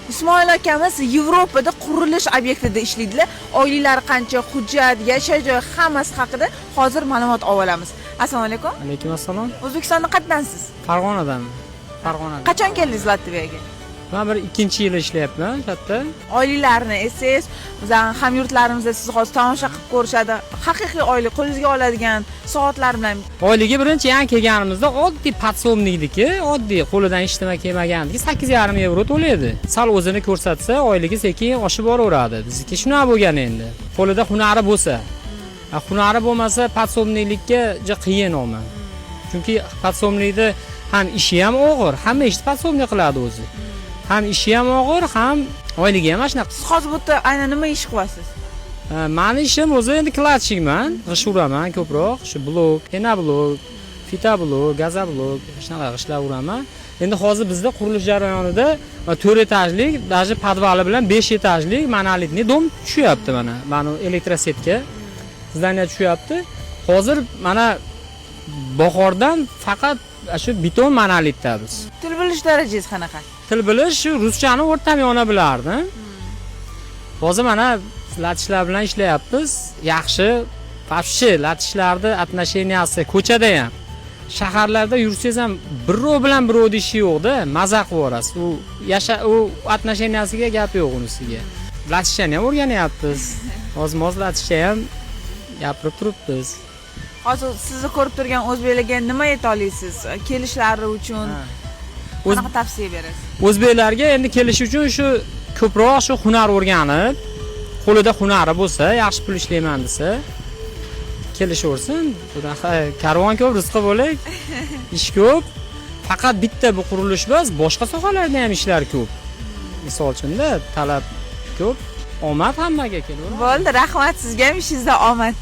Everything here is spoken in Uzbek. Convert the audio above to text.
Ismoil akamiz Yevropada qurilish obyektida ishlaydilar. Oyliklari qancha, hujjat, yashash joyi, hammasi haqida hozir ma'lumot olamiz. Assalomu alaykum. Alaykum assalom. O'zbekistonda qayerdansiz? Farg'onadan. Farg'onadan. Qachon keldingiz Latviyaga? Man bir ikkinchi yil ishlayapman shu yerda. Oyliklarni aytsangiz, bizani hamyurtlarimizda sizni hozir tomosha qilib ko'rishadi. Haqiqiy oylik qo'lingizga oladigan soatlar bilan. Oyligi birinchi yangi kelganimizda oddiy подсобник niki, oddiy qo'lidan hech nima kelmagandiki 8,5 yevro to'laydi. Sal o'zini ko'rsatsa, oyligi sekin oshib boraveradi. Bizniki shunaqa bo'lgan endi. Qo'lida hunari bo'lsa. A, hunari bo'lmasa, подсобник likka juda qiyin olma. Chunki подсобник da ham ishi ham og'ir, hamma ishni подсобник qiladi o'zi. Ham ishi ham og'ir, ham oyligi ham mana shunaqa. Siz hozir bu yerda aynan nima ish qilyapsiz? Mani ishim o'zi endi кладчик man, g'isht uraman ko'proq, shu blok, пеноблок, фитоблок, газоблок, shunaqa g'ishtlar uraman. Endi hozir bizda qurilish jarayonida 4 etajlik, даже podvali bilan 5 etajlik монолитный дом tushyapti mana. Mana электросетка здание tushyapti. Hozir mana bahordan faqat shu beton monolitda biz. Til bilish darajangiz qanaqa? Til bilish, shu ruschani o'rtamiyona bilardim. Hozir mana latishlar bilan ishlayapmiz. Yaxshi, вообще latishlarni отношения si ko'chada ham, shaharlarda yursangiz ham birov bilan birovni ishi yo'qda, maza qilib yuborasiz. U yasha, u отношения siga gap yo'q unisiga. Latishchani ham o'rganyapmiz. Hozir latischa ham gapirib turibmiz. Hozir sizni ko'rib turgan o'zbeklarga nima ayta olasiz? Kelishlari uchun qanaqa tavsiya berasiz? O'zbeklarga endi kelish uchun shu ko'proq shu hunar o'rganib, qo'lida hunari bo'lsa, yaxshi pul ishlayman desa, kelishaversin. Bunaqa karvon ko'p, rizqi bo'lak, ish ko'p. Faqat bitta bu qurilish emas, boshqa sohalarda ham ishlar ko'p. Misol uchunda talab ko'p, omad hammaga kelaveradi. Bo'ldi, rahmat sizga ham, ishingizda omad.